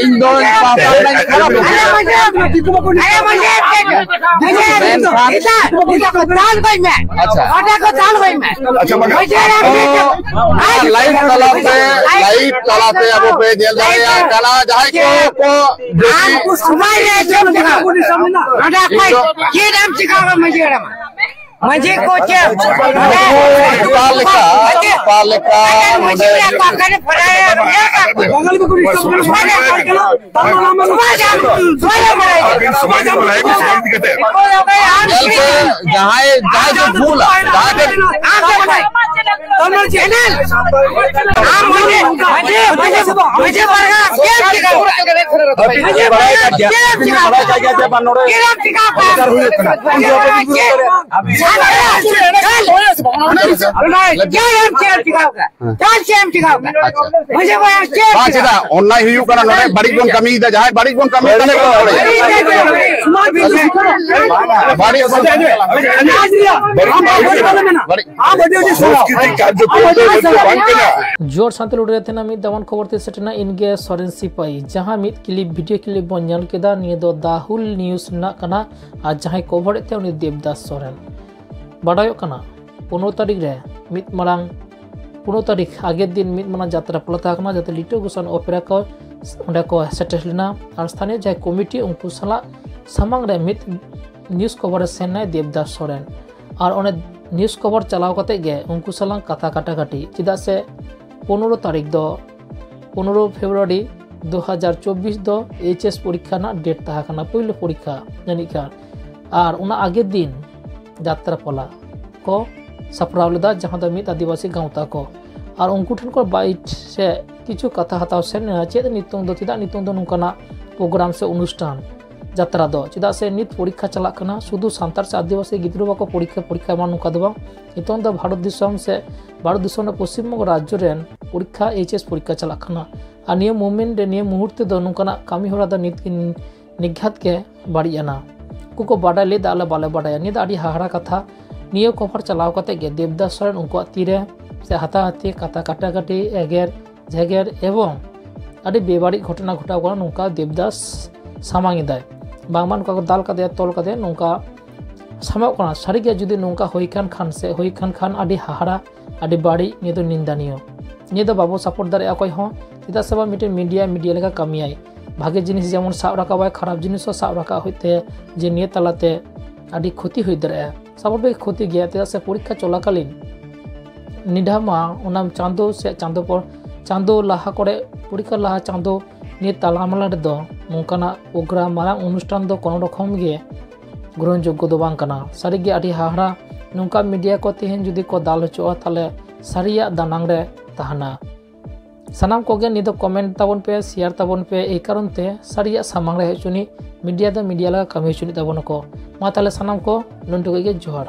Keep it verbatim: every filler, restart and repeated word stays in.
ᱤᱧ ᱫᱚ ᱢᱮᱱᱠᱷᱟᱱ ᱟᱪᱪᱷᱟ, ᱢᱟᱱᱮ ᱞᱟᱭᱤᱵᱷ ᱛᱟᱞᱟᱛᱮ, ᱞᱟᱭᱤᱵᱷ ᱛᱟᱞᱟᱛᱮ ᱟᱵᱚ ᱯᱮ ᱧᱮᱞ ᱫᱟᱲᱮᱭᱟᱜ ᱠᱟᱱᱟ, ᱡᱟᱦᱟᱸᱭ ᱠᱚ ᱠᱚ ᱡᱩᱫᱤ ᱟᱢ ᱥᱚᱢᱟᱡᱽ ᱨᱮ ᱪᱮᱫ ᱮᱢ ᱪᱤᱠᱟ? ᱱᱚᱰᱮ ᱚᱠᱚᱭ ᱪᱮᱫ ᱮᱢ ᱪᱤᱠᱟ? ᱢᱟᱹᱡᱷᱤ ᱦᱟᱲᱟᱢ, ᱢᱟᱹᱡᱷᱤ ᱠᱚ ᱪᱮᱫ? ᱚᱠᱟ ᱞᱮᱠᱟ, ᱚᱠᱟ ᱞᱮᱠᱟ ᱢᱟᱹᱡᱷᱤ ᱱᱚᱰᱮ ᱨᱮᱭᱟᱜ ᱚᱠᱟ ᱠᱟᱱᱟ? ᱯᱟᱲᱟᱭᱟ, ᱧᱮᱞ ᱠᱟᱜ ᱠᱚᱣᱟ᱾ ᱥᱚᱢᱟᱡᱽ ᱟᱢ, ᱥᱚᱢᱟᱡᱽ ᱟᱢ ᱵᱟᱲᱟᱭᱟ᱾ ᱟᱹᱵᱤᱱ ᱥᱚᱢᱟᱡᱽ ᱟᱢ ᱵᱟᱲᱟᱭᱟ, ᱥᱚᱢᱟᱡᱽ ᱤᱫᱤ ᱠᱟᱛᱮ᱾ ᱧᱮᱞ ᱯᱮ, ᱡᱟᱦᱟᱸᱭ, ᱡᱟᱦᱟᱸᱭ ᱠᱚ ᱵᱷᱩᱞᱟ, ᱡᱟᱦᱟᱸᱭ ᱠᱚ ᱟᱢ ᱢᱟᱹᱡᱷᱤ, ᱢᱟᱹᱡᱷᱤ, ᱢᱟᱹᱡᱷᱤ, ᱢᱟᱹᱡᱷᱤ ᱯᱟᱨᱜᱟᱱᱟ, ᱪᱮᱫ ᱮᱢ ᱪᱤᱠᱟ? ᱵᱟᱲᱟᱭ ᱠᱟᱜ ᱜᱮᱭᱟ᱾ ᱪᱮᱫ ᱮᱢ ᱪᱤᱠᱟ? ᱵᱟᱲᱟᱭ ᱠᱟᱜ ᱜᱮᱭᱟ ᱡᱮ ᱵᱟᱝ ᱱᱚᱰᱮ ᱪᱮᱫ ᱮᱢ ᱪᱤᱠᱟ? ᱚᱱᱟ ᱦᱩᱭᱩᱜ ᱠᱟᱱᱟ᱾ ᱪᱮᱫ ᱮᱢ ᱪᱤᱠᱟ? ᱪᱮᱫ ᱮᱢ ᱪᱤᱠᱟ? ᱢᱟᱹᱡᱷᱤ ᱵᱟᱵᱟ, ᱪᱮᱫ ᱮᱢ ᱪᱤᱠᱟ? ᱵᱟᱝ, ᱪᱮᱫᱟᱜ? ᱚᱱᱱᱟᱭ ᱦᱩᱭᱩᱜ ᱠᱟᱱᱟ ᱱᱚᱰᱮ, ᱵᱟᱹᱲᱤᱡ ᱵᱚᱱ ᱠᱟᱹᱢᱤᱭᱮᱫᱟ, ᱡᱟᱦᱟᱸᱭ ᱵᱟᱹᱲᱤᱡ ᱵᱚᱱ ᱠᱟᱹᱢᱤᱭᱮᱫᱟ, ᱵᱟᱹᱲᱤᱡ ᱵᱚᱱ ᱠᱟᱹᱢᱤᱭᱮᱫᱟ᱾ ᱵᱟᱹᱲᱤᱡ᱾ ᱥᱚᱝᱥᱠᱨᱤᱛᱤ ᱠᱟᱨᱡᱚᱠᱨᱚᱢ ᱫᱚ ᱦᱚᱭᱛᱳ ᱵᱟᱝ ᱠᱟᱱᱟ᱾ ᱡᱳᱨ ᱥᱟᱱᱛᱟᱲ ᱩᱰᱤᱭᱟ ᱛᱮᱱᱟᱜ ᱢᱤᱫ ᱫᱟᱢᱟᱱ ᱠᱷᱚᱵᱚᱨ ᱛᱮ ᱥᱮᱴᱮᱨᱱᱟ, ᱤᱧ ᱜᱮ ᱥᱚᱨᱮᱱ ᱥᱤᱯᱟᱹᱦᱤ᱾ ᱡᱟᱦᱟᱸ ᱢᱤᱫ ᱠᱞᱤᱯ, ᱵᱷᱤᱰᱤᱭᱳ ᱠᱞᱤᱯ ᱵᱚᱱ ᱧᱮᱞ ᱠᱮᱫᱟ, ᱱᱤᱭᱟᱹ ᱫᱚ ᱫᱟ ᱦᱩᱞ ᱱᱤᱭᱩᱡᱽ ᱨᱮᱱᱟᱜ ᱠᱟᱱᱟ᱾ ᱟᱨ ᱡᱟᱦᱟᱸᱭ ᱠᱚᱵᱷᱟᱨᱮᱫ ᱛᱟᱦᱮᱸ, ᱩᱱᱤ ᱫᱮᱵᱽᱫᱟᱥ ᱥᱚᱨᱮᱱ᱾ ᱵᱟᱰᱟᱭᱚᱜ ᱠᱟᱱᱟ, ᱯᱚᱱᱨᱚ ᱛᱟᱹᱨᱤᱠᱷ ᱨᱮ ᱢᱤᱫ ᱢᱟᱨᱟᱝ, ᱯᱚᱱᱨᱚ ᱛᱟᱹᱨᱤᱠᱷ ᱟᱜᱮᱨ ᱫᱤᱱ ᱢᱤᱫ ᱢᱟᱨᱟᱝ ᱡᱟᱛᱨᱟ ᱯᱟᱞᱟ ᱛᱟᱦᱮᱸ ᱠᱟᱱᱟ, ᱡᱟᱛᱮ ᱞᱤᱴᱟᱹ ᱜᱳᱥᱟᱱ ᱚᱯᱮᱨᱟ ᱠᱚ ᱚᱸᱰᱮ ᱠᱚ ᱥᱮᱴᱮᱨ ᱞᱮᱱᱟ᱾ ᱟᱨ ᱥᱛᱷᱟᱱᱤᱭᱚ ᱡᱟᱦᱟᱸᱭ ᱠᱚᱢᱤᱴᱤ, ᱩᱱᱠᱩ ᱥᱟᱞᱟᱜ ᱥᱟᱢᱟᱝ ᱨᱮ ᱢᱤᱫ ᱱᱤᱭᱩᱡᱽ ᱠᱚᱵᱷᱟᱨ ᱮ ᱥᱮᱱ ᱮᱱᱟᱭ ᱫᱮᱵᱽᱫᱟᱥ ᱥᱚᱨᱮᱱ᱾ ᱟᱨ ᱚᱸᱰᱮ ᱱᱤᱭᱩᱡᱽ ᱠᱚᱵᱷᱟᱨ ᱪᱟᱞᱟᱣ ᱠᱟᱛᱮ ᱜᱮ ᱩᱱᱠᱩ ᱥᱟᱞᱟᱜ ᱠᱟᱛᱷᱟ ᱠᱟᱴᱟᱠᱟᱴᱤ, ᱪᱮᱫᱟᱜ ᱥᱮ ᱯᱚᱱᱨᱚ ᱛᱟᱹᱨᱤᱠᱷ ᱫᱚ, ᱯᱚᱱᱨᱚ ᱯᱷᱮᱵᱽᱨᱩᱣᱟᱨᱤ ᱫᱩ ᱦᱟᱡᱟᱨ ᱪᱚᱵᱵᱤᱥ ᱫᱚ ᱮᱭᱤᱪ ᱮᱥ ᱯᱚᱨᱤᱠᱠᱷᱟ ᱨᱮᱱᱟᱜ ᱰᱮᱴ ᱛᱟᱦᱮᱸ ᱠᱟᱱᱟ, ᱯᱳᱭᱞᱳ ᱯᱚᱨᱤᱠᱠᱷᱟ ᱡᱟᱹᱱᱤᱡ ᱠᱷᱟᱱ᱾ ᱟᱨ ᱚᱱᱟ ᱟᱜᱮ ᱫᱤᱱ ᱡᱟᱛᱨᱟ ᱯᱟᱞᱟ ᱠᱚ ᱥᱟᱯᱲᱟᱣ ᱞᱮᱫᱟ, ᱡᱟᱦᱟᱸ ᱫᱚ ᱢᱤᱫ ᱟᱹᱫᱤᱵᱟᱹᱥᱤ ᱜᱟᱶᱛᱟ ᱠᱚ᱾ ᱟᱨ ᱩᱱᱠᱩ ᱴᱷᱮᱱ ᱠᱷᱚᱱ ᱵᱟᱭᱤᱴ ᱥᱮ ᱠᱤᱪᱷᱩ ᱠᱟᱛᱷᱟ ᱦᱟᱛᱟᱣ ᱥᱮᱱ ᱮᱱᱟ, ᱪᱮᱫ ᱱᱤᱛᱚᱝ ᱫᱚ, ᱪᱮᱫᱟᱜ ᱱᱤᱛᱚᱝ ᱫᱚ ᱱᱚᱝᱠᱟᱱᱟᱜ ᱯᱨᱳᱜᱨᱟᱢ ᱥᱮ ᱚᱱᱩᱥᱴᱷᱟᱱ ᱡᱟᱛᱨᱟ ᱫᱚ? ᱪᱮᱫᱟᱜ ᱥᱮ ᱱᱤᱛ ᱯᱚᱨᱤᱠᱠᱷᱟ ᱪᱟᱞᱟᱜ ᱠᱟᱱᱟ, ᱥᱩᱫᱷᱩ ᱥᱟᱱᱛᱟᱲ ᱥᱮ ᱟᱹᱫᱤᱵᱟᱹᱥᱤ ᱜᱤᱫᱽᱨᱟᱹ ᱵᱟᱠᱚ ᱯᱚᱨᱤᱠᱠᱷᱟ, ᱯᱚᱨᱤᱠᱠᱷᱟ ᱮᱢᱟ, ᱱᱚᱝᱠᱟ ᱫᱚ ᱵᱟᱝ᱾ ᱱᱤᱛᱚᱝ ᱫᱚ ᱵᱷᱟᱨᱚᱛ ᱫᱤᱥᱚᱢ ᱥᱮ ᱵᱷᱟᱨᱚᱛ ᱫᱤᱥᱚᱢ ᱨᱮ ᱯᱚᱥᱪᱤᱢ ᱵᱚᱝᱜᱚ ᱨᱟᱡᱽᱡᱚ ᱨᱮᱱ ᱯᱚᱨᱤᱠᱠᱷᱟ, ᱮᱭᱤᱪ ᱮᱥ ᱯᱚᱨᱤᱠᱠᱷᱟ ᱪᱟᱞᱟᱜ ᱠᱟᱱᱟ᱾ ᱟᱨ ᱱᱤᱭᱟᱹ ᱢᱩᱢᱮᱱᱴ ᱨᱮ, ᱱᱤᱭᱟᱹ ᱢᱩᱦᱩᱨᱛᱮ ᱫᱚ ᱱᱚᱝᱠᱟᱱᱟᱜ ᱠᱟᱹᱢᱤ ᱦᱚᱨᱟ ᱫᱚ ᱱᱤᱛ ᱱᱤᱜᱷᱟᱛ ᱜᱮ ᱵᱟᱹᱲᱤᱡ ᱟᱱᱟ᱾ ᱩᱱᱠᱩ ᱠᱚ ᱵᱟᱰᱟᱭ ᱞᱮᱫᱟ, ᱟᱞᱮ ᱵᱟᱞᱮ ᱵᱟᱰᱟᱭᱟ᱾ ᱱᱤᱭᱟᱹ ᱫᱚ ᱟᱹᱰᱤ ᱦᱟᱦᱟᱲᱟ ᱠᱟᱛᱷᱟ᱾ ᱱᱤᱭᱟᱹ ᱠᱚᱵᱷᱟᱨ ᱪᱟᱞᱟᱣ ᱠᱟᱛᱮ ᱜᱮ ᱫᱮᱵᱽᱫᱟᱥ ᱥᱚᱨᱮᱱ ᱩᱱᱠᱩᱣᱟᱜ ᱛᱤᱨᱮ ᱥᱮ ᱦᱟᱛᱟᱦᱟᱹᱛᱤ, ᱠᱟᱛᱟ ᱠᱟᱴᱟᱠᱟᱴᱤ, ᱮᱜᱮᱨ ᱡᱷᱮᱜᱮᱨ ᱮᱵᱚᱝ ᱟᱹᱰᱤ ᱵᱮᱵᱟᱹᱲᱤᱡ ᱜᱷᱚᱴᱚᱱᱟ ᱜᱷᱚᱴᱟᱣ ᱠᱟᱱᱟ, ᱱᱚᱝᱠᱟ ᱫᱮᱵᱫᱟᱥ ᱥᱟᱢᱟᱝ ᱮᱫᱟᱭ, ᱵᱟᱝᱢᱟ ᱱᱚᱝᱠᱟ ᱠᱚ ᱫᱟᱞ ᱠᱟᱫᱮᱭᱟ, ᱛᱚᱞ ᱠᱟᱫᱮᱭᱟ, ᱱᱚᱝᱠᱟ ᱥᱟᱢᱟᱜ ᱠᱟᱱᱟ᱾ ᱥᱟᱹᱨᱤᱜᱮ ᱡᱩᱫᱤ ᱱᱚᱝᱠᱟ ᱦᱩᱭ ᱠᱟᱱ ᱠᱷᱟᱱ ᱥᱮ ᱦᱩᱭ ᱠᱟᱱ ᱠᱷᱟᱱ ᱟᱹᱰᱤ ᱦᱟᱦᱟᱲᱟ, ᱟᱹᱰᱤ ᱵᱟᱹᱲᱤᱡ, ᱱᱤᱭᱟᱹ ᱫᱚ ᱱᱤᱱᱫᱟᱱᱤᱭᱚ᱾ ᱱᱤᱭᱟᱹ ᱫᱚ ᱵᱟᱵᱚ ᱥᱟᱯᱳᱨᱴ ᱫᱟᱲᱮᱭᱟᱜᱼᱟ ᱚᱠᱚᱭ ᱦᱚᱸ, ᱪᱮᱫᱟᱜ ᱥᱮ ᱵᱟᱝ ᱢᱤᱫᱴᱮᱱ ᱢᱤᱰᱤᱭᱟ ᱢᱤᱰᱤᱭᱟ ᱞᱮᱠᱟ ᱠᱟᱹᱢᱤᱭᱟᱭ, ᱵᱷᱟᱜᱮ ᱡᱤᱱᱤᱥ ᱡᱮᱢᱚᱱ ᱥᱟᱵ ᱨᱟᱠᱟᱵᱟᱭ, ᱠᱷᱟᱨᱟᱯ ᱡᱤᱱᱤᱥ ᱦᱚᱸ ᱥᱟᱵ ᱨᱟᱠᱟᱵ ᱦᱩᱭᱩᱜ ᱛᱟᱭᱟ ᱡᱮ ᱱᱤᱭᱟᱹ ᱛᱟᱞᱟᱛᱮ ᱟᱹᱰᱤ ᱠᱷᱚᱛᱤ ᱦᱩᱭ ᱫᱟᱲᱮᱭᱟᱜᱼᱟ᱾ ᱥᱟᱵᱷᱟᱵᱤᱠ ᱠᱷᱚᱛᱤ ᱜᱮᱭᱟ, ᱪᱮᱫᱟᱜ ᱥᱮ ᱯᱚᱨᱤᱠᱠᱷᱟ ᱪᱚᱞᱟᱠᱟᱞᱤᱱ ᱱᱤᱰᱷᱟ ᱢᱟ ᱚᱱᱟ ᱪᱟᱸᱫᱚ ᱥᱮ ᱪᱟᱸᱫᱚ ᱯᱚᱨ ᱪᱟᱸᱫᱚ ᱞᱟᱦᱟ ᱠᱚᱨᱮ, ᱯᱚᱨᱤᱠᱠᱷᱟ ᱞᱟᱦᱟ ᱪᱟᱸᱫᱚ ᱱᱤᱭᱟᱹ ᱛᱟᱞᱟᱢᱟᱞᱟ ᱨᱮᱫᱚ ᱱᱚᱝᱠᱟᱱᱟᱜ ᱯᱨᱳᱜᱨᱟᱢ, ᱢᱟᱨᱟᱝ ᱚᱱᱩᱥᱴᱷᱟᱱ ᱫᱚ ᱠᱳᱱᱳ ᱨᱚᱠᱚᱢ ᱜᱮ ᱜᱨᱚᱦᱚᱱᱡᱳᱜᱽᱜᱚ ᱫᱚ ᱵᱟᱝ ᱠᱟᱱᱟ᱾ ᱥᱟᱹᱨᱤᱜᱮ ᱟᱹᱰᱤ ᱦᱟᱦᱟᱲᱟ, ᱱᱚᱝᱠᱟ ᱢᱤᱰᱤᱭᱟ ᱠᱚ ᱛᱮᱦᱮᱧ ᱡᱩᱫᱤ ᱠᱚ ᱫᱟᱞ ᱦᱚᱪᱚᱜᱼᱟ, ᱛᱟᱦᱞᱮ ᱥᱟᱹᱨᱤᱭᱟᱜ ᱫᱟᱱᱟᱝ ᱨᱮ ᱛᱟᱦᱮᱱᱟ᱾ ᱥᱟᱱᱟᱢ ᱠᱚᱜᱮ ᱱᱤᱭᱟᱹ ᱫᱚ ᱠᱚᱢᱮᱱᱴ ᱛᱟᱵᱚᱱ ᱯᱮ, ᱥᱮᱭᱟᱨ ᱛᱟᱵᱚᱱ ᱯᱮ, ᱮᱭ ᱠᱟᱨᱚᱱ ᱛᱮ ᱥᱟᱹᱨᱤᱭᱟᱜ ᱥᱟᱢᱟᱝ ᱨᱮ ᱦᱮᱡ ᱦᱚᱪᱚᱱᱤᱡ, ᱢᱤᱰᱤᱭᱟ ᱫᱚ ᱢᱤᱰᱤᱭᱟ ᱞᱮᱠᱟ ᱠᱟᱹᱢᱤ ᱦᱚᱪᱚᱱᱤᱡ ᱛᱟᱵᱚᱱᱟᱠᱚ᱾ ᱢᱟ ᱛᱟᱦᱞᱮ ᱥᱟᱱᱟᱢ ᱠᱚ ᱱᱚᱸᱰᱮ ᱜᱮ ᱡᱚᱦᱟᱨ᱾